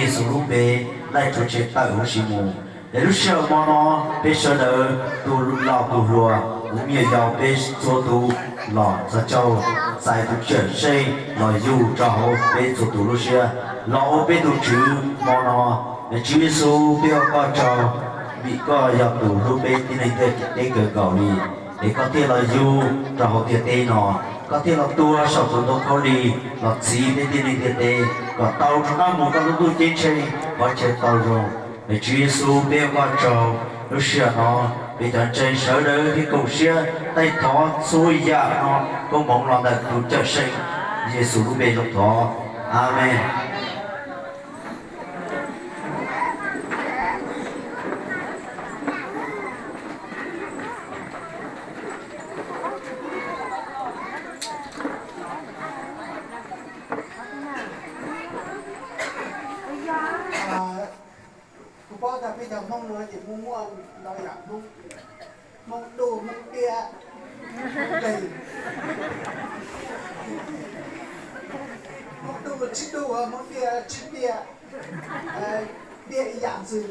Yexus lub npe laij rhuav tshem tawm huv si mus. Es lub sij hawm mo no peb sawv daws tus laus tus hluas, tus me nyuam yaus, peb txhua tus los txhos caug txais tus cawm seej los yug rau hauv peb txhua tus lub siab, los ua peb tus Tswv mo no. Es Tswv Yexus, peb ua koj tsaug vim koj yog tus hlub peb tib neeg ntiaj teb kawg nkaus li. Es koj thiaj los yug rau hauv ntiaj teb no, koj thiaj los tuag saum tus ntoo khaub lig los txhiv peb tib neeg ntiaj teb kom tau rov qab mus koj lub ntuj ceeb tsheej qhov chaw tau zoo. Es Tswv Yexus, peb ua koj tsaug, lub sij hawm no peb cov ntseeg sawv daws thiaj koom siab taij thov txhua yam no koob hmoov los ntawm tus cawm seej Yexus lub npe zoo thov. Amees. Kuv paub tias peb cov Hmoob no ces muaj muaj ntau yam Hmoob, Hmoob Duj, Hmoob Tiab, Hmoob Leeg. Hmoob Duj tsis Duj, Hmoob Tiab tsis Tiab, Tiab ib yam xwb.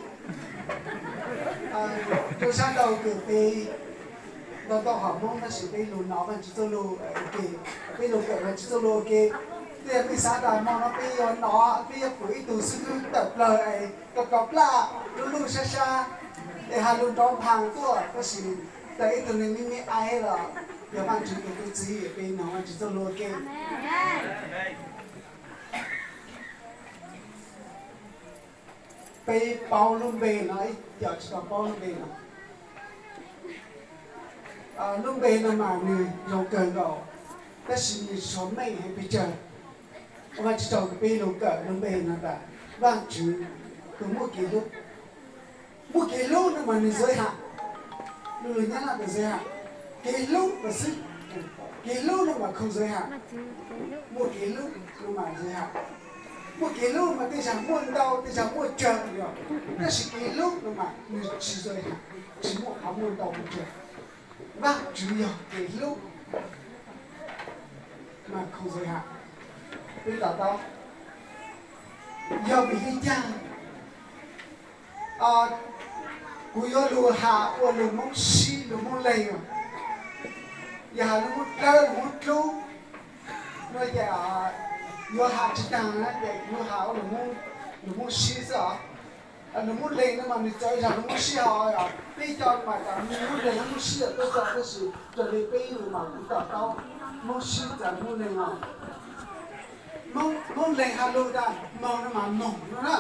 Rau sab nraud ces peb ntau ntau hom Hmoob tab sis peb lug nov Vaajtswv txuj lug ua ke, peb lug kawm Vaajtswv txuj lug ua ke. Tej yog peb xav tas mo no peb yuav nov, peb yuav pum ib tug xib hwb tawm plawg es rov rov plaj lub luj sab sab es has lug nrov nphaas tuaj, tab sis tawm ib tug neeg me me aiv los yog Vaajtswv tus tub txib peb nov Vaajtswv txuj lug ua ke. Peb paub lub npe no, ib co tsis tau paub lub npe no. Lub npe no mas nws zoo kawg nkaus, tab sis nws tshuav meej heev pes tsawg. Ua Vajtswv tsaug kws peb lug kawm lub npe no tas Vaajtswv tus muaj kev hlub. Muaj kev hlub no mas nws giới hạn. Lub lug Nyab Laj tas giới hạn, kev hlub tas xwb. Kev hlub no mas không giới hạn. Muaj kev hlub no mas giới hạn. Muaj kev hlub mas tej zag muaj ntau, tej zag muaj tsawg yog, tab sis kev hlub no mas nws tsis giới hạn, tsis muaj qhov muaj ntau muaj tsawg. Vajtswv yog kev hlub mas không giới hạn. Peb to taub, yog vim li cas kuv yuav lug has ua lug Moob Sib lug Moob Leeg, yog has lug Moob Dlawb lug Moob Dlub no ces yuav has tsis taag na ces kuv has ua lug Moob Sib xwb os. Lug Moob Leeg no mas nws txawv zog lug Moob Sib hos, peb cov mas tas Moob Leeg Moob Sib tuaj txog tab sis raws li peb lug mas kuv to taub Moob Sib txawv Moob Leeg os. Moob Leeg has lug tas moog no mas moog no na,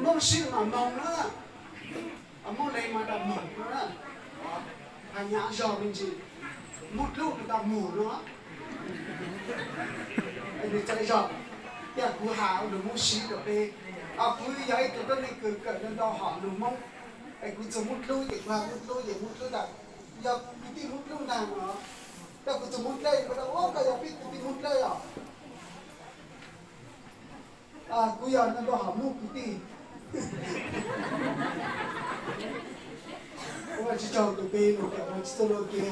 Moob Sib mas moog no na, Moob Leeg mas tas moog no na. Has nyaav zog me ntsis, Moob Dlub mas tas moog no, nws txawv zog. Yog kuv has lug Moob Sib rau peb, kuv yog ib tug tuab neeg kws kawm ntau ntau hom lug Moob, es kuv txug Moob Dlub ces kuv has Moob Dlub ces Moob Dlub tas yog kwv tij Moob Dlub ntag no. Tab kuv txug Moob Dlawb kuv tas ua koj yog peb kwv tij Moob Dlawb os. Kuv yog ntau ntau hom Moob kwv tij. Ua Vajtswv tsaug tus peb lug kawm Vajtswv txuj lug ua ke.